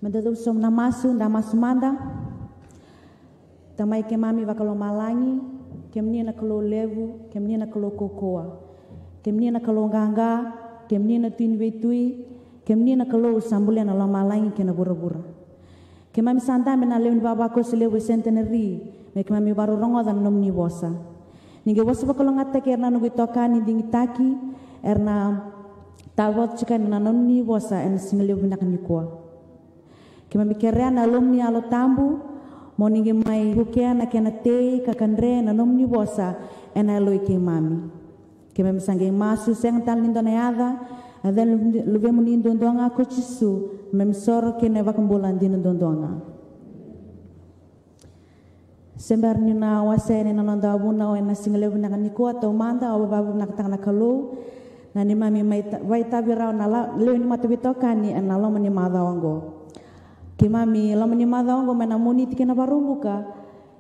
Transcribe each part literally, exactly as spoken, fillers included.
Meda dou sobu na masu, da masu mada. Tamai keimami vakalomalagi, kemuni na Kalou levu, kemuni na Kalou kaukaua, kemuni na Kalou qaqa, kemuni na Tui ni veitui, kemuni na Kalou sa bulia na lomalagi kei na vuravura. Keimami sa dabe na lewe ni vavakoso levu e Centenary, me keimami vakarorogoca na nomuni vosa. Ni qai vosa vakalougatataki ira na noqu itokani digitaki, era na tavoca tiko yani na nomuni vosa ena siga levu vinaka nikua. Keimami kerea na Yalomuni Yalo Tabu mo ni qai mai vukea na kena tei ka kadre na nomuni vosa ena yaloi keimami. Keimami sa qai masu sega tale ni dua na yaca, a yaca ni Luvemuni duadua ga ko Jisu, keimami soro kei na iVakabula dina duadua ga. Se bera niu na wasea yani na noda vunau ena siga levu vinaka nikua, taumada au vakavinavinakataka na Kalou na neimami mai ta-, vakaitavi rawa na la-, lewe ni mataveitokani ena loma ni macawa oqo. Keimami loma ni macawa oqo mai na Moniti kei na Vakaraubuka,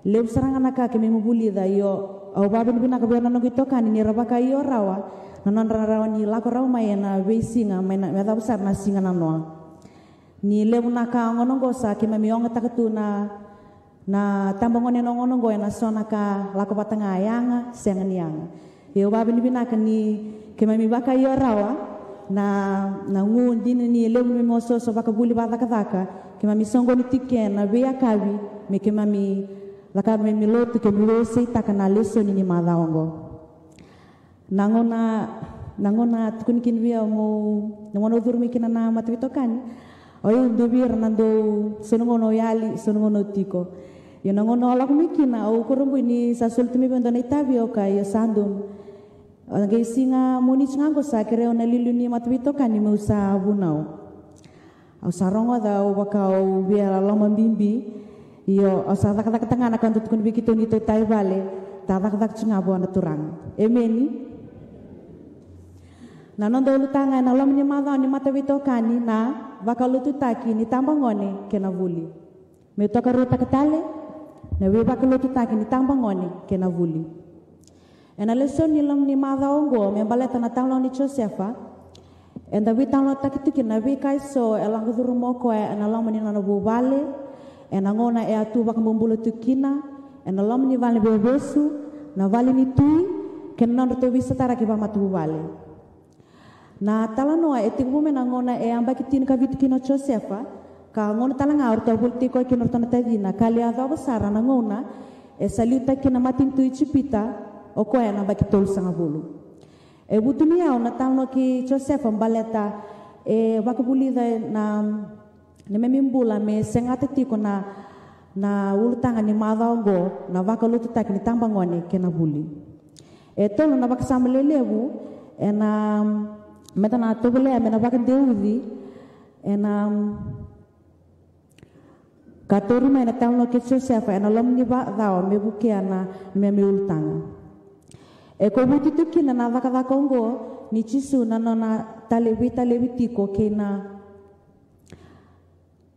levu sara ga na ka keimami vulica, io au vakavinavinaka vei ira na noqu itokani ni ra vakaio rawa na nodra rawa ni lako rawa mai ena veisiga mai na, me yacova sara na siga nanoa. Ni levu na ka oqo, oqo sa keimami ogataka tu na na tabagone na gauna oqo ena so na ka lako vata ga, yaga sega ni yaga. Io, vakavinavinaka ni keimami vakaio rawa na, na gu dina ni levu ni neimami osooso vakavuli vakacakacaka, keimami soqoni tiko ena veiyakavi me keimami cakava, me keimami lotu, keimami veiwaseitaka na lesoni ni macawa oqo. Na gauna, na gauna tukuni kina vei au meu, na gauna au curu mai kina na mataveitokani, o au dua vei ira na dau, so na gauna au yali, so na gauna au tiko. Ia na gauna au lako mai kina, au kurabui ni sa soli tu mai vei au e dua na itavi, au kaya, io sa donu. A qai siga Moniti ga oqo sa kerei au na iliuliu ni mataveitokani meu sa vunau. Au sa rogoca au vaka au via loloma bibi. Io, au sa cakacakataka ga na ka dau tukuni vei keitou ni tou itavi vale, da cakacaka tiko ga vua na Turaga. Emeni. Na noda ulutaga ena loma ni macawa ni mataveitokani na vakalotutaki ni tabagone kei na vuli. Meu tokaruataka tale, na veivakalotutaki ni tabagone kei na vuli. Ena lesoni ni loma ni macawa oqo me baleta na talanoa nei Josefa, eda veitalanoataki tu kina na veika eso e lako curuma o koya ena loma ni nona vuvale, ena gauna e a tu vakabobula tu kina, ena loma ni vale ni veivesu, na vale ni tui, kei na nodratou veisotaraki vakamatavuvale. Na talanoa e tekivu mai na gauna e yabaki tinikavitu kina o Josefa, ka gauna tale ga o ratou a volitaki koya kei na ratou na tacina, ka lai yacova sara na gauna e sa liutaki kina na matanitu Ijipita o koya ena yabaki tolusagavulu. E vutuniyau na talanoa kei Josefa baleta e vakavulica na neimami bula me segata tiko na, na ulutaga ni macawa oqo, na vakalotutaki ni tabagone kei na vuli. E tolu na vakasama lelevu ena, meda na tovolea me na vakadeuci ena ka tauri mai na talanoa kei Josefa ena loma ni vakacawa me vukea na neimami ulutaga. E kovuti tu kina na cakacaka oqo nei Jisu, na nona tale, veitalevi tiko kei na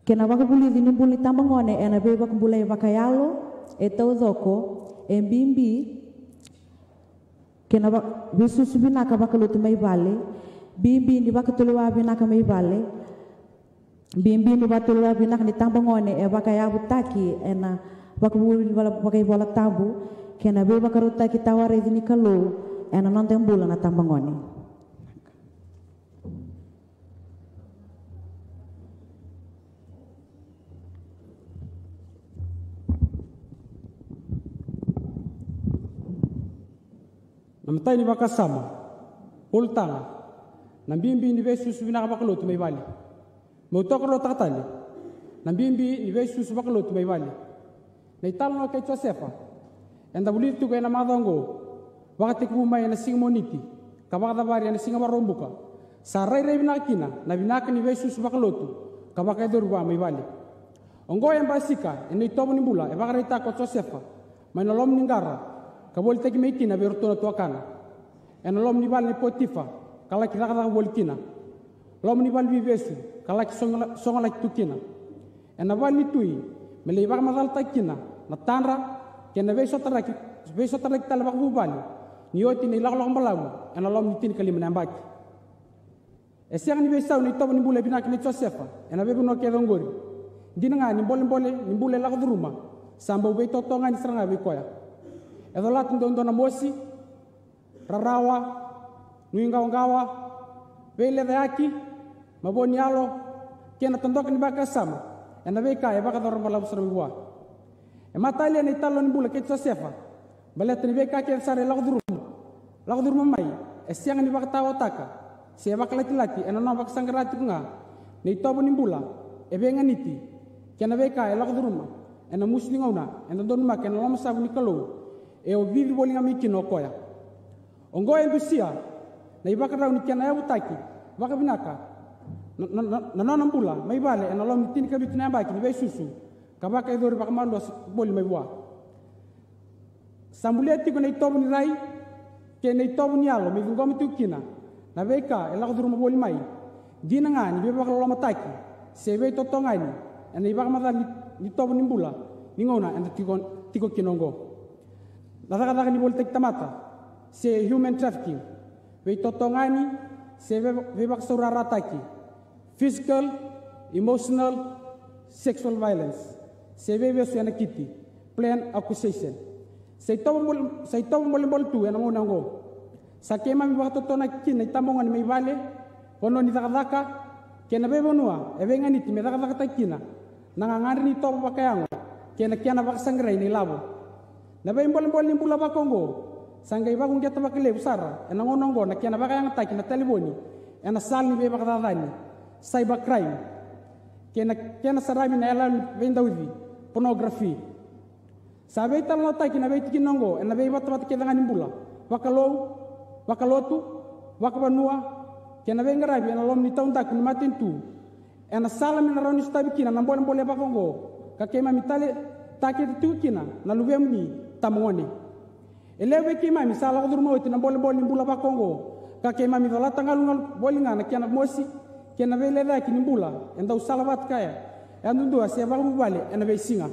kei na vakavulici ni bula ni tabagone ena veivakabulai vakayalo e taucoko, e bibi kei na va-, veisusu vinaka vakalotu mai vale, bibi ni vakatulewa vinaka mai vale, bibi ni vakatulewa vinaka ni tabagone e vakayavutaki ena vakavuli vala-, vakaivola tabu, kei na veivakarautaki tawaraici ni Kalou ena noda bula na tabagone. Na imatai ni vakasama, ulutaga, na bibi ni veisusu vinaka vakalotu mai vale. Meu tokaruataka tale, na bibi ni veisusu vakalotu mai vale. Na italanoa kei Josefa eda vulica tiko ena macawa oqo, vakatekivu mai ena siga Moniti ka vakacavari ena siga Vakaraubuka, sa rairai vinaka kina na vinaka ni veisusu vakalotu ka vakayacori vua mai vale. Oqo e basika ena itovo ni bula e vakaraitaka ko Josefa mai na loma ni qara ka volitaki mai kina vei iratou na tuakana. Ena loma ni vale nei Potifa ka laki cakacaka voli kina. Loma ni vale ni veivesu ka laki sogo-, sogolaki tu kina. Ena vale ni tui me lai vakamacalataki kina na tadra kei na veisotaraki, veisotaraki tale vakavuvale ni oti na ilakolako balavu ena loma ni tinikalima na yabaki. E sega ni veisau na itovo ni bula e vinaka nei Josefa ena veivanua kece oqori. Dina ga ni bolebole ni bula e lako curuma sa bau veitotogani sara ga vei koya. E colata duadua na mosi, rarawa, nuiqawaqawa, veilecayaki, mavoa ni yalo, kei na tadoka ni vakasama ena veika e vakayacora balavu sara mai vua. E matalia na italanoa ni bula kei Josefa, baleta ni veika kece sara e lako curuma, lako curuma mai, e sega ni vakataotaka se vakalatilati ena nona vakasaqara tiko ga na itovo ni bula e veiganiti kei na veika e lako curuma ena musu ni gauna eda donumaka ena lomasavu ni Kalou e ovivi voli ga mai kina o koya. Oqo e dusia na ivakarau ni kena yavutaki vakavinaka na, na, na, na nona bula mai vale ena loma ni tinikavitu na yabaki ni veisusu ka vakayacori vakamalua voli mai vua. Sa bulia tiko na itovo ni rai kei na itovo ni yalo me ciqoma tiko kina na veika e lako curuma voli mai. Dina ga ni veivakalolomataki se veitotogani ena ivakamacala ni, ni tovo ni bula ni gauna eda tiko, tiko kina oqo. Na cakacaka ni volitaki tamata se human trafficking, veitotogani se vei, veivakasaurarataki, physical, emotional, sexual violence, se veivesu ena kiti, planned accusation. Sa itovo bole, sa itovo bolebole tu ena gauna oqo. Sa keimami vakatotonaki kina itabagone mai vale, vanua ni cakacaka, kei na veivanua e veiganiti me cakacakataki kina na gagadre ni tovo vakayago kei na kena vakasaqarai na ilavo. Na veibolebole ni bula vakaoqo sa qai vakauqeta vakalevu sara ena gauna oqo na kena vakayagataki na talevoni ena sala ni veivakacacani, cyber crime, kei na kena saravi na iyaloyalo ni veidauci, pornography. Sa veitalanoataki na veitikina oqo ena veivatavata kece ga ni bula, vakalou, vakalotu, vakavanua, kei na veiqaravi ena loma ni taudaku ni matanitu. Ena sala me na rawa ni sotavi kina na bolebole vakaoqo ka keimami tale takete tiko kina na luvemuni tamagone. E levu vei keimami sa lako curuma oti na bolebole ni bula vakaoqo ka keimami colata galugalu voli ga na kena mosi kei na veilecayaki ni bula e dau salavata kaya yadudua se vakavuvale ena veisiga.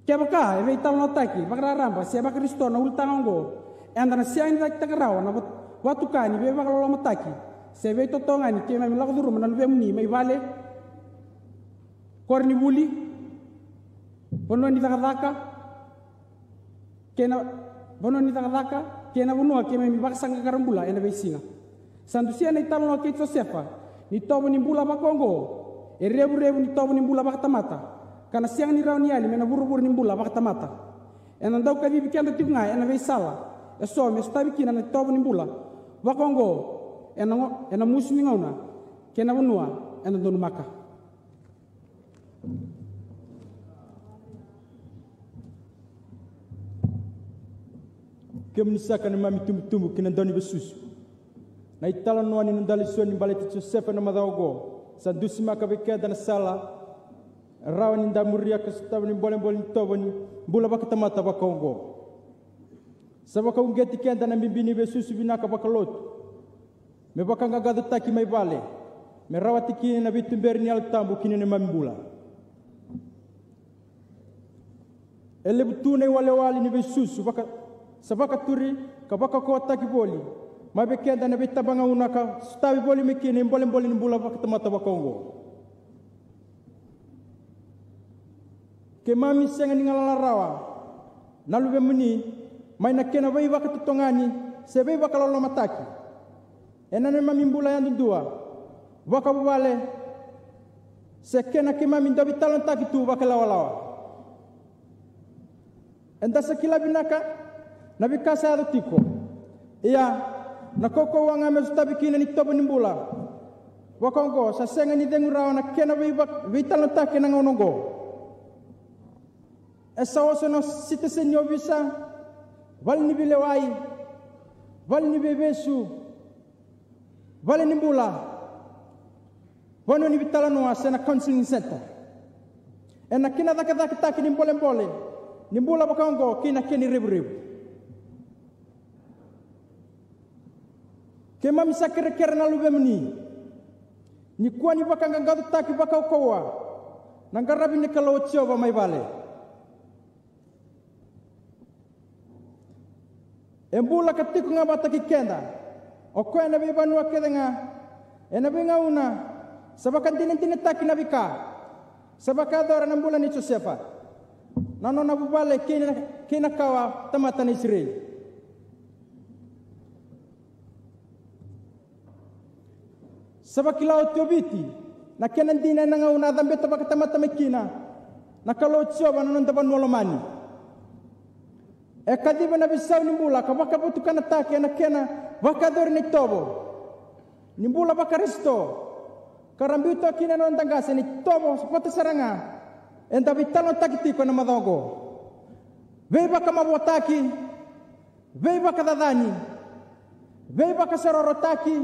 Kevaka e veitalanoataki vakararaba se vaKarisito na ulutaga oqo, eda na sega ni cakitaka rawa na vat-, vatuka ni veivakalolomataki se veitotogani keimami lako curuma na luvemuni mai vale, koronivuli, vanua ni cakacaka, kei na vanua ni cakacaka, kei na vanua keimami vakasaqaqara bula ena veisiga. Sa dusia na italanoa kei Josefa ni tovo ni bula vakaoqo e revurevu ni tovo ni bula vakatamata, ka na sega ni rawa ni yali mai na vuravura ni bula vakatamata. Ena dau kacivi keda tiko ga ena veisala eso me sotavi kina na tovo ni bula vakaoqo ena go-, ena musu ni gauna kei na vanua ena donumaka. Kemuni saka na neimami itubutubu kei na dauniveisusu. Na italanoa ni noda lesoni baleti Josefa ena macawa oqo sa dusimaka vei keda na sala rawa ni da muria ka sotava na ibolebole ni tovo ni bula vakatamata vakaoqo. Sa vakauqeti keda na bibi ni veisusu vinaka vakalotu me vakaqaqacotaki mai vale, me rawati kina na veituberi ni Yalo Tabu ki na neimami bula. E levu tu na iwalewale ni veisusu vaka, sa vakaturi ka vakaukauwataki voli mai vei keda na veitabagauna ka sotavi voli mai kina na ibolebole ni bula vakatamata vakaoqo. Keimami sega ni galala rawa na luvemuni mai na kena veivakatotogani se veivakalolomataki ena neimami bula yadudua, vakavuvale, se kena keimami dau veitalanoataki tu vakailawalawa. Eda sa kila vinaka na veika sa yaco tiko. Ia, na kaukauwa ga me sotavi kina na itovo ni bula vakaoqo sa sega ni cegu rawa na kena veiva-, veitalanoataki ena gauna oqo. E sa oso na siteseni ni ovisa, vale ni veilewai, vale ni veivesu, vale ni bula, vanua ni veitalanoa se na counseling center. Ena kena cakacakataki ni bolebole ni bula vakaoqo kei na kena irevurevu. Keimami sa kerekere na luvemuni, nikua ni vakaqaqacotaki vakaukauwa na qaravi ni Kalou o Jiova mai vale. E bula ka tiko ga vata kei keda o koya ena veivanua kece ga, ena veigauna sa vakadinadinataki na veika Sa vakayacora na bula nei Josefa, na nona vuvale kei na, kei na kawa tamata na Isireli. Sa vakila oti o Viti na kena dina ena gauna a cabeta vakatamata mai kina na Kalou o Jiova na noda vanua lomani. E kaciva na veisau ni bula ka vakavotukanataki ena kena vakayacori na itovo ni bula vaKarisito, ka ra biuta kina na noda qase na itovo vata sara ga eda veitalanoataki tiko ena macawa oqo. Veivakamavoataki, veivakacacani, veivakasororotaki,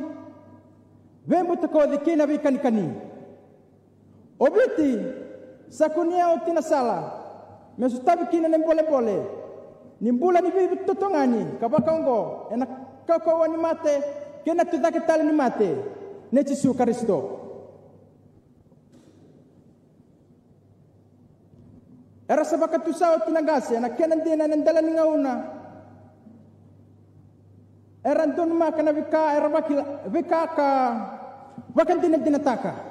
veibutakoci kei na veikanikani. O Viti sa kunea oti na sala me sotavi kina na bolebole ni bula ni veitotogani ka vakaoqo ena kaukauwa ni mate kei na tucake tale ni mate nei Jisu Karisito. Era sa vakatusa oti na qase ena kena dina ena dela ni gauna era donumaka na veika era vakila, veika ka vakadinadinataka.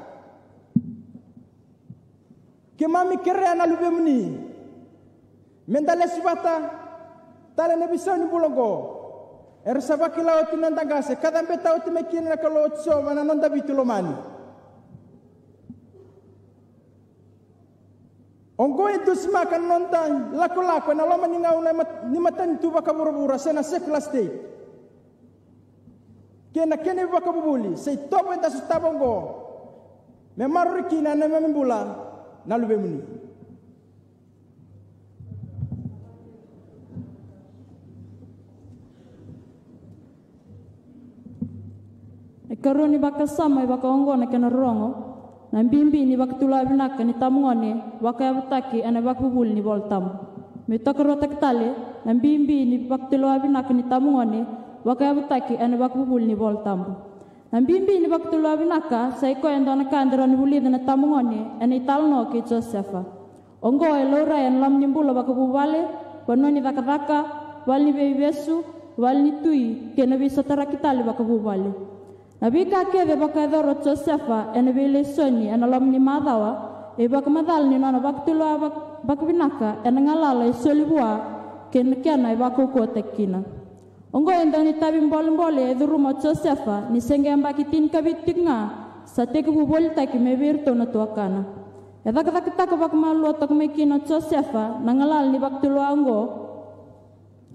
Keimami kerea na luvemuni me da lesu vata tale na veisau ni bula oqo. Era sa vakila oti na noda qase ka cabeta oti mai kina na Kalou o Jiova na noda Viti lomani. Oqo e dusimaka na noda ilakolako ena loma ni gauna ni mat-, ni matanitu vakavuravura se na secular state kei na kena ivakavuvuli se itovo eda sotava oqo me maroroi kina na neimami bula na luvemuni. E karua ni vakasama e vakaoqo na kena rorogo, na bibi ni vakatulewa vinaka ni tamugone vakayavutaki ena ivakavuvuli ni Vola Tabu. Me tokaruataki tale, na bibi ni vakatulewa vinaka ni tamugone vakayavutaki ena ivakavuvuli ni Vola Tabu. Na bibi ni vakatulewa vinaka sa i koya e dua na ka eda rawa ni vulica na tamugone ena italanoa kei Josefa. Oqo e laurai ena loma ni bula vakavuvale, vanua ni cakacaka, vale ni veivesu, vale ni tui kei na veisotaraki tale vakavuvale. Na veika kece e vakayacora o Josefa ena veilesoni ena loma ni macawa e ivakamacala ni nona vakatulewa vak-, vakavinaka ena galala e soli vua kei na kena e vakaukauwataki kina. Oqo e dua na itavi bolebole e curuma o Josefa ni se qai yabaki tinikavitu tiko ga sa tekivu volitaki mai vei iratou na tuakana. E cakacakataka vakamalua toka mai kina o Josefa na galala ni vakatulewa oqo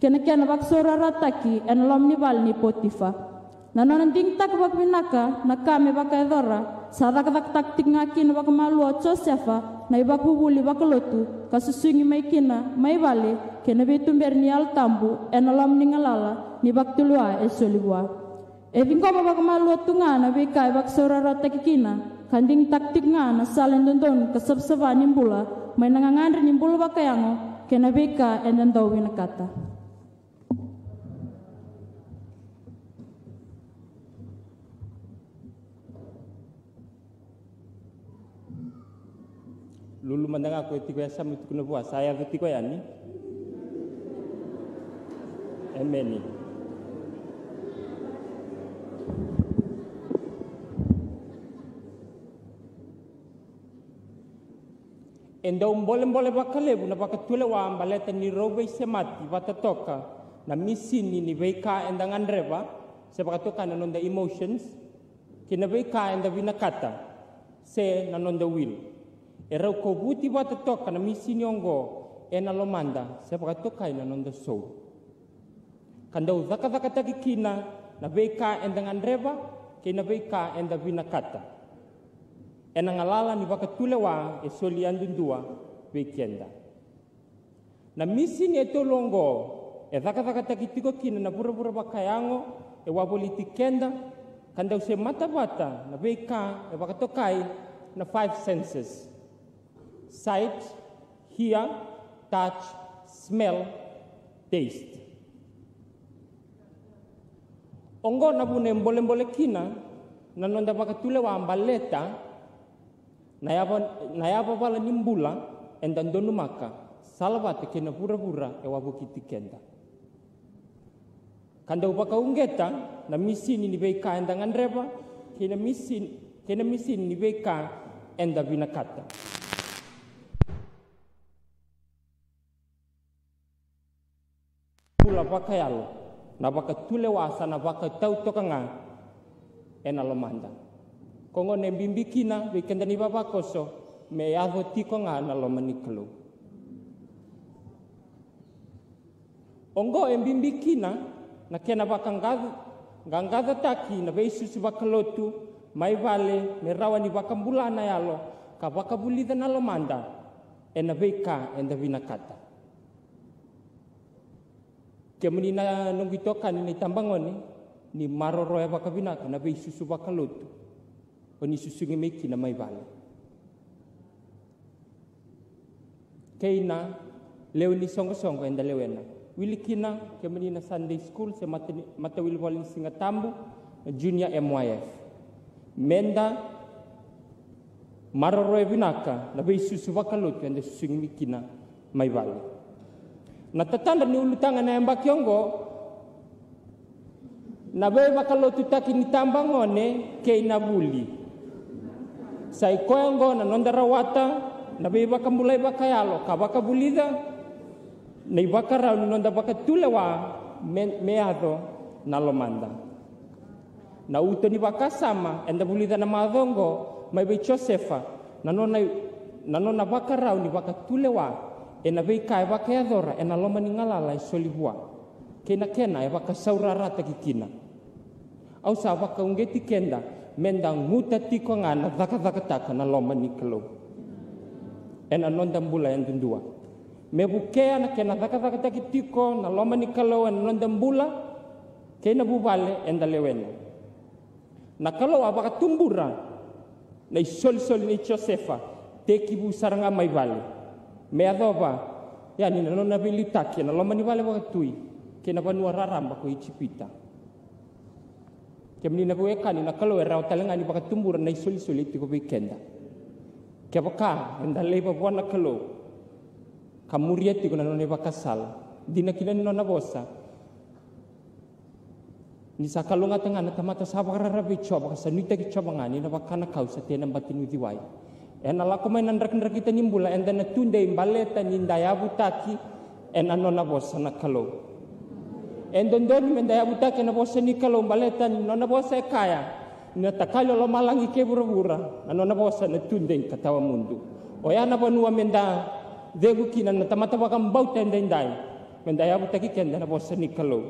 kei na kena vakasaurarataki ena loma ni vale nei Potifa. Na nona digitaka vakavinaka na ka me vakayacora sa cakacakataka tiko ga kina vakamalua o Josefa na ivakavuvuli vakalotu ka susugi mai kina mai vale kei na veituberi ni Yalo Tabu ena loma ni galala ni vakatulewa e soli vua. E ciqoma vakamalua tu ga na veika e vakasaurarataki kina ka digitaka tiko ga na sala e dodonu ka savasava ni bula mai na gagadre ni bula vakayago kei na veika eda dau vinakata. Lulu mada ga ko e tiko e yasamu tukuna vua sa yaco tiko yani. Emeni. E dau bolebole vakalevu na vakatulewa baleta ni rau veisemati vata toka na misini ni veika eda gadreva, se vakatokai na noda emotions, kei na veika eda vinakata, se na noda will. E rau kovuti vata toka na misini oqo ena lomada, se vakatokai na noda soul. Ka dau cakacakataki kina na veika eda gadreva kei na veika eda vinakata ena galala ni vakatulewa e soli yadudua vei keda. Na misini e tolu oqo e cakacakataki tiko kina na vuravura vakayago e wavoliti keda, ka dau semata vata na veika e vakatokai na five senses: sight, hear, touch, smell, taste. Oqo na vuna e bolebole kina na noda vakatulewa baleta na yava, na yavavala ni bula eda donumaka, salavata kei na vuravura e wavokiti keda. Ka dau vakauqeta na misini ni veika eda gadreva kei na misini, kei na misini ni veika eda vinakata. bula vakayalo, na vakatulewa sa na vakatau toka ga ena lomada. Koya gona e bibi kina vei keda na ivavakoso me yaco tiko ga na loma ni Kalou. Oqo e bibi kina na kena vakaqaqa-, qaqacataki na veisusu vakalotu mai vale me rawa ni vakabula na yalo ka vakavulica na lomada ena veika eda vinakata. Kemuni na noqu itokani na itabagone, ni maroroya vakavinaka na veisusu vakalotu o ni susugi mai kina mai vale. Kei na lewe ni soqosoqo eda lewena. Wili kina kemuni na Sunday school se mata-, matawilivola ni Siga Tabu, na junior M Y F. Meda maroroya vinaka na veisusu vakalotu eda susugi mai kina mai vale. Na tatadra ni ulutaga na yabaki oqo, na veivakalotutaki ni tabagone kei na vuli. Sa i koya oqo na noda rawata na veivakabulai vakayalo ka vakavulica na ivakarau ni noda vakatulewa me, me yaco na lomada. Na uto ni vakasama eda vulica na macawa oqo mai vei Josefa, na nona, na nona vakarau ni vakatulewa ena veika e vakayacora ena loma ni galala e soli vua, kei na kena e vakasaurarataki kina. Au sa vakauqeti keda meda guta tiko ga na cakacakataka na loma ni Kalou ena noda bula yadudua. Me vukea na kena cakacakataki tiko na loma ni Kalou ena noda bula kei na vuvale eda lewena. Na Kalou a vakatubura na isolisoli nei Josefa tekivu sara ga mai vale, me yacova yani na nona veiliutaki ena loma ni vale vakatui kei na vanua raraba ko Ijipita. Kemuni na veiwekani, na Kalou e rawa tale ga ni vakatubura na isolisoli e tiko vei keda. Kevaka eda laiva vua na Kalou ka muria tiko na nona ivakasala, dina kina ni nona vosa, ni sa kalougata ga na tamata sa vakararavi vei Jiova, ka sa nuitaki Jiova ga ni na vaka na kau sa tei ena bati ni uciwai. Ena lako mai na drakidrakita ni bula, eda na tudei baleta ni da yavutaki ena nona vosa na Kalou. E dodonu meda yavutaki ena vosa ni Kalou baleta ni nona vosa e kaya ni na takali o lomalagi kei vuravura, na nona vosa na tudei ka tawamudu. Oya na vanua meda cegu kina na tamata vakabauta edaidai, meda yavutaki keda ena vosa ni Kalou.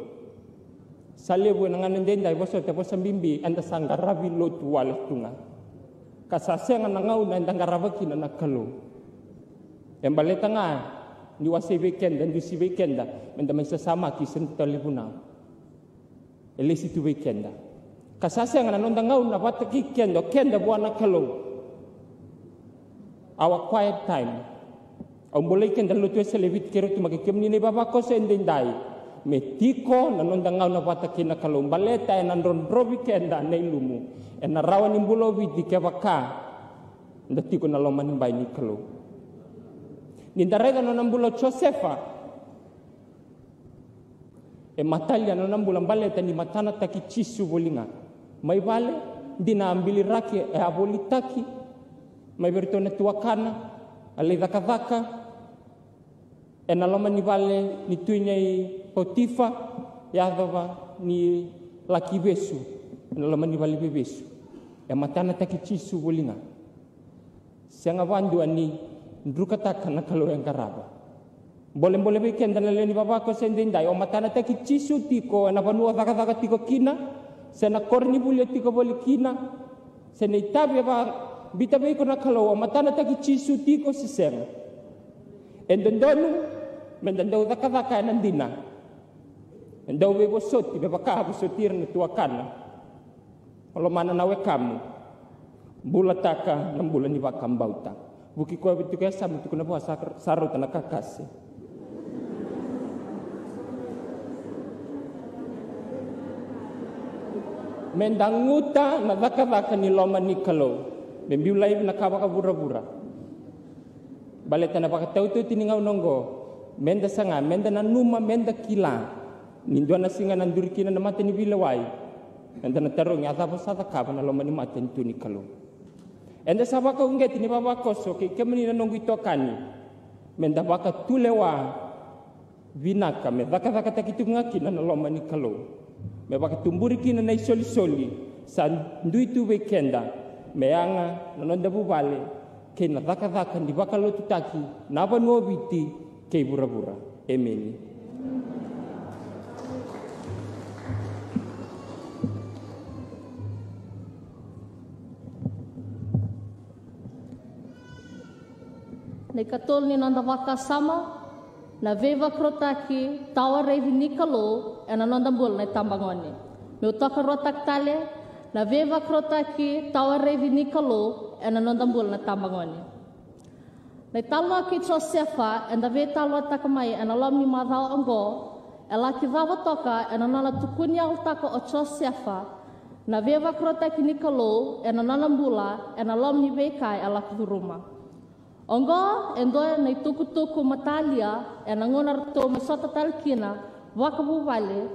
Sa levu ena gauna edaidai, vosota, vosa bibi, eda sa qaravi lotu wale tu ga, ka sa sega na gauna eda qarava kina na Kalou. E baleta ga ni wasei vei keda, dusi vei keda meda mai sasamaki se da tale vunau. E lesi tu vei keda, ka sa sega na noda gauna vata kei keda, o keda vua na Kalou. Our quiet time. Au bolei keda na Lotu Wesele e Viti kei Rotuma kei kemuni na ivavakoso edaidai, me tiko na noda gauna vata kei na Kalou, baleta ena drodrovi keda na ilumu. Ena rawa ni bula o Viti kevaka da tiko na loma ni bai ni Kalou. Ni da raica na nona bula o Josefa, e matalia na nona bula baleta ni matanataki Jisu voli ga. Mai vale, dina a biliraki, e a volitaki mai vei iratou na tuakana, a lai cakacaka ena loma ni vale ni tui nei Potifa, yacova ni laki vesu ena loma ni vale veivesu. E matanataki Jisu voli ga. Sega vakadua ni drukataka na Kalou e qarava. Bolebole vei keda na lewe ni vavakoso edaidai, o matanataki Jisu tiko ena vanua o cakacaka tiko kina, se na koronivuli o tiko voli kina, se na itavi e vakabita vei iko na Kalou, o matanataki Jisu tiko se sega. E dodonu meda dau cakacaka ena dina. E dau veivosoti me vaka a vosoti ira na tuakana. O lomana na wekamu. Bulataka na bula ni vakabauta. Vuki koya vei tiko e yasamu, tukuna vua sa, sa rauta na kakase. Meda guta na cakacaka ni loma ni Kalou. Me biu laivi na ka vakavuravura. Baleta na vakatautautaki ni gauna oqo, meda saga, meda nanuma, meda kila ni dua na siga na duri kina na mata ni veilewai, eda na tarogi a cava sa cakava na loma ni matanitu ni Kalou. Eda sa vakauqeti ni vavakoso kei kemuni na noqu itokani, meda vakatulewa Vinaka me cakacakataki tu ga kina na loma ni Kalou, me vakatuburi kina na isolisoli sa dui tu vei keda, me yaga na noda vuvale kei na cakacaka ni vakalotutaki na vanua o Viti kei vuravura. Emeni. Na ikatolu ni noda vakasama, na veivakarautaki tawa raici ni Kalou ena noda bula na itabagone. Meu tokaruataka tale, na veivakarautaki tawa raici ni Kalou ena noda bula na itabagone. Na italanoa kei Josefa eda veitalanoataka mai ena loma ni macawa oqo, e laki cava toka ena nona tukuni yalataka o Josefa na veivakarautaki ni Kalou ena nona bula ena loma ni veika e laki curuma. Oqo e dua na itukutuku matalia ena gauna ratou mai sota tale kina vakavuvale,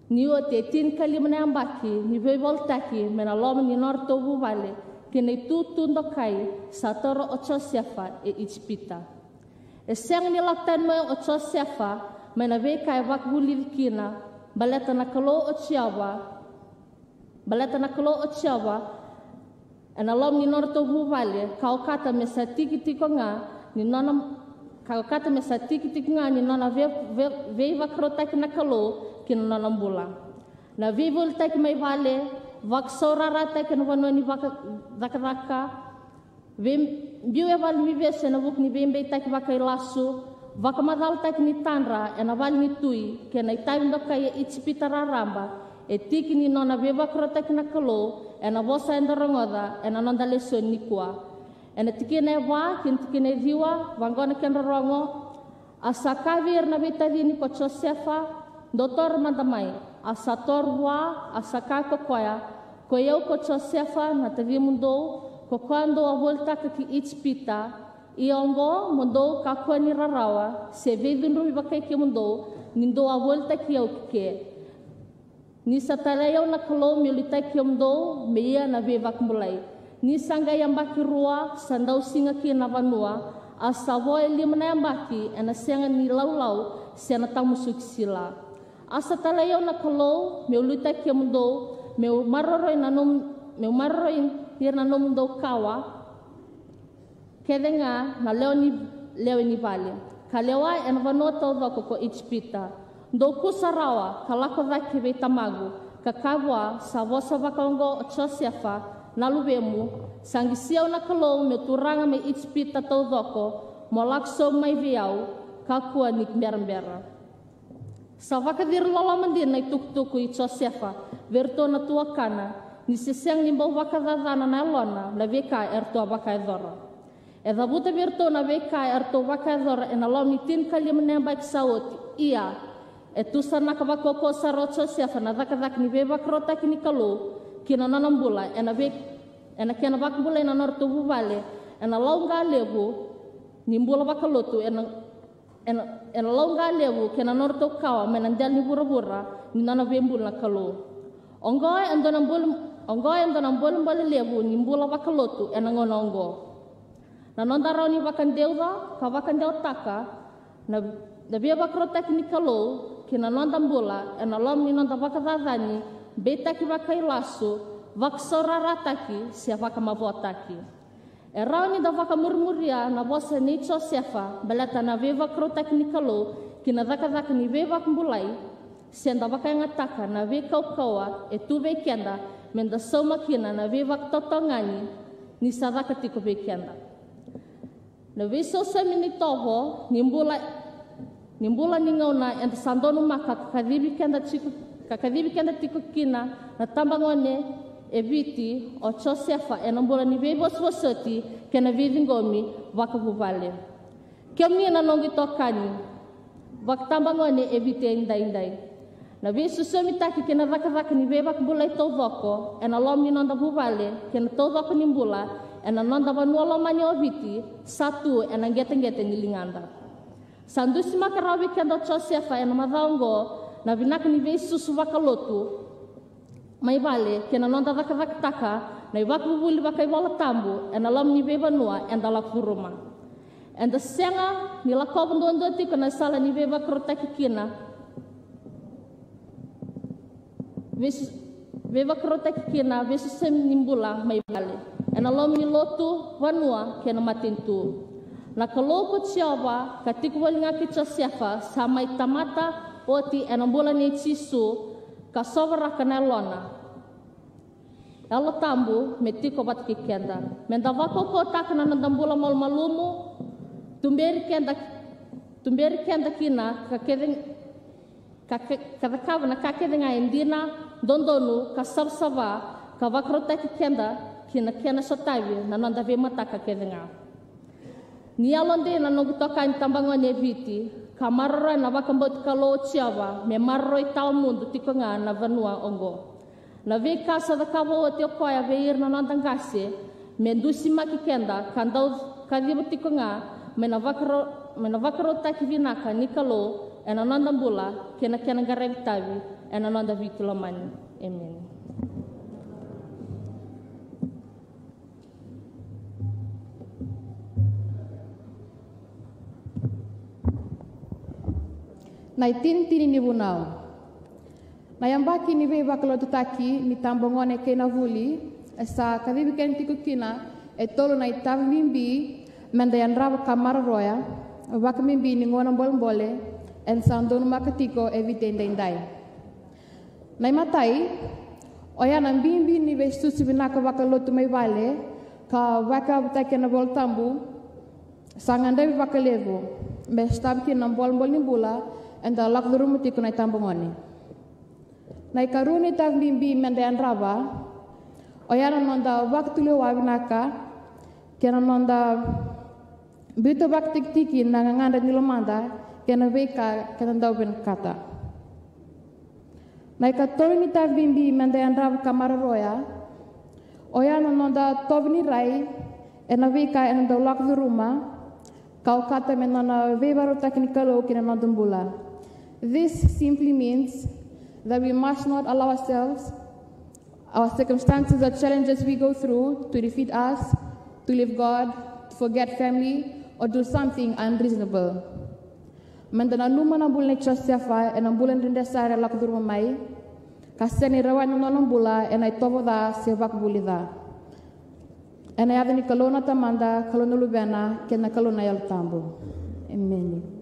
ni oti e tinikalima na yabaki ni veivolitaki mai na loma ni nodratou vuvale ki na itutu dokai sa taura o Josefa e Ijipita. E sega ni lako tani mai o Josefa mai na veika e vakavulici kina, baleta na Kalou o Jiova, baleta na Kalou o Jiova ena loma ni nodratou vuvale, ka okata me sa tiki tiko ga ni nona, ka okata me sa tiki tiko ga ni nona ve, ve, veivakarautaki na Kalou ki na nona bula. Na veivolitaki mai vale, vakasaurarataki ena vanua ni vaka, cakacaka, vei, biu e vale ni veivesu ena vuku ni veibeitaki vakailasu, vakamacalataki ni tadra ena vale ni tui kei na itavi dokai e Ijipita raraba, e tiki ni nona veivakarautaki na Kalou ena vosa eda rogoca ena noda lesoni nikua. Ena tikina e va kei na tikina e ciwa, vaqo na kedra rogo. A sa kaya vei ira na veitacini ko Josefa, dou toro mada mai. A sa toro vua, a sa kaya ko koya, koi au ko Josefa na tacimudou, ko koya dou a volitaka ki Ijipita. Ia oqo mo dou kakua ni rarawa se veicudruvi vakai kemudou, ni dou a volitaki au ki ke. Ni sa talai au na Kalou meu liutaki kemudou me ia na veivakabulai. Ni sa qai yabaki rua sa dausiga kina na vanua, a sa vo e lima na yabaki ena sega ni laulau se na tamusuki sila. A sa talai au na Kalou meu liutaki kemudou, meu maroroi na nom, meu maroroi ira na nomudou kawa kece ga na lewe ni, lewe ni vale, ka lewa ena vanua taucoko ko Ijipita. Dou kusa rawa ka lako cake vei tamaqu, ka kaya vua, sa vosa vakaoqo o Josefa na luvemu, sa qisi au na Kalou meu turaga mai Ijipita taucoko, mo lako sobu mai vei au, kakua ni berabera. Sa vakaciri loloma dina na itukutuku i Josefa vei iratou na tuakana, ni se sega ni bau vakacacana na yalona na veika eratou a vakayacora. E cavuta vei iratou na veika eratou vakayacora ena loma ni tinikalima na yabaki sa oti. Ia, e tusanaka vakaukauwa sara o Josefa na cakacaka ni veivakarautaki ni Kalou ki na nona bula ena vei, ena kena vakabulai na nodratou vuvale ena lauqa levu ni bula vakalotu ena ena, ena lauqa levu kei na nodratou kawa mai na dela ni vuravura ni nona veibula na Kalou. Oqo e dua na bole, oqo e dua na bolebole levu ni bula vakalotu ena gauna oqo. Na noda rawa ni vakadeuca ka vakadewataka na, na veivakarautaki ni Kalou ki na noda bula ena loma ni noda vakacacani, beitaki vakailasu, vakasaurarataki se vakamavoataki. E rawa ni da vakamurimuria na vosa nei Josefa baleta na veivakarautaki ni Kalou ki na cakacaka ni veivakabulai, se da vakayagataka na veikaukauwa e tu vei keda me da sauma kina na veivakatotogani ni sa caka tiko vei keda. Na veisausaumi ni tovo ni bula, ni bula ni gauna eda sa donumaka ka kacivi keda tiko, ka kacivi keda tiko kina na tabagone e Viti o Josefa ena bula ni veivosovosoti kei na veiciqomi vakavuvale. Kemuni na noqu itokani vakatabagone e Viti edaidai, na veisusumitaki kei na cakacaka ni veivakabulai taucoko ena loma ni noda vuvale kei na taucoko ni bula ena noda vanua lomani o Viti sa tu ena qeteqete ni ligada. Sa dusimaka rawa vei keda o Josefa ena macawa oqo na vinaka ni veisusu vakalotu mai vale kei na noda cakacakataka na ivakavuvuli vakaivolatabu ena loma ni veivanua eda lako curuma. Eda sega ni lakova duadua tiko na sala ni veivakarautaki kina, veisu- veivakarautaki kina veisosomi ni bula mai vale, ena loma ni lotu, vanua kei na matanitu. Na Kalou ko Jiova, ka tiko voli ga kei Josefa, sa mai tamata oti ena bula nei Jisu, ka sovaraka na Yalona, Yalo Tabu me tiko vata kei keda. Meda vakaukauwataka na noda bula malumalumu, tuberi keda, tuberi keda kina ka kece, ka ke- ka cakava na ka kece ga e dina, dodonu ka savasava, ka vakarautaki keda ki na kena sotavi na noda veimataka kece ga. Ni yalodei na noqu itokani tabagone e Viti, ka maroroya na vakabauti Kalou o Jiova, me maroroi tawamudu tiko ga na vanua oqo. Na veika sa cakava oti o koya vei ira na noda qase, me dusimaki keda ka dau kaciva tiko ga mai na vakaro- mai na vakarautaki vinaka ni Kalou ena noda bula kei na kena qaravi tavi ena noda Viti lomani. Emeni. Na itinitini ni vunau. Na yabaki ni veivakalotutaki ni tabagone kei na vuli e sa kacivi keda tiko kina e tolu na itavi bibi meda yadrava ka maroroya, vakabibi ni gauna bolebole eda sa donumaka tiko e Viti edaidai. Na imatai, oya na bibi ni veisusu vinaka vakalotu mai vale ka vakayavutaki ena iVolatabu, sa gadrevi vakalevu me sotavi kina na bolebole ni bula eda lako curuma tiko na itabagone. Na ikarua ni itavi bibi meda yadrava, oya na noda vakatulewa vinaka kei na noda biuta vakatikitiki na gagadre ni lomada kei na veika keda dau vinakata. Na ikatolu ni itavi bibi meda yadrava ka maroroya, oya na noda tovo ni rai ena veika eda dau lako curuma, ka okata me nona veivakarautaki ni Kalou ki na noda bula. This simply means that we must not allow ourselves, our circumstances or challenges we go through to defeat us, to leave God, to forget family, or do something unreasonable. Meda nanuma na bula nei Josefa ena bula dredre sara e lako curuma mai, ka sega ni rawai na nona bula ena itovo ca se vakavuli ca. Ena yaca ni Kalou na Tamada, Kalou na Luvena, kei na Kalou na Yalo Tabu. Emeni.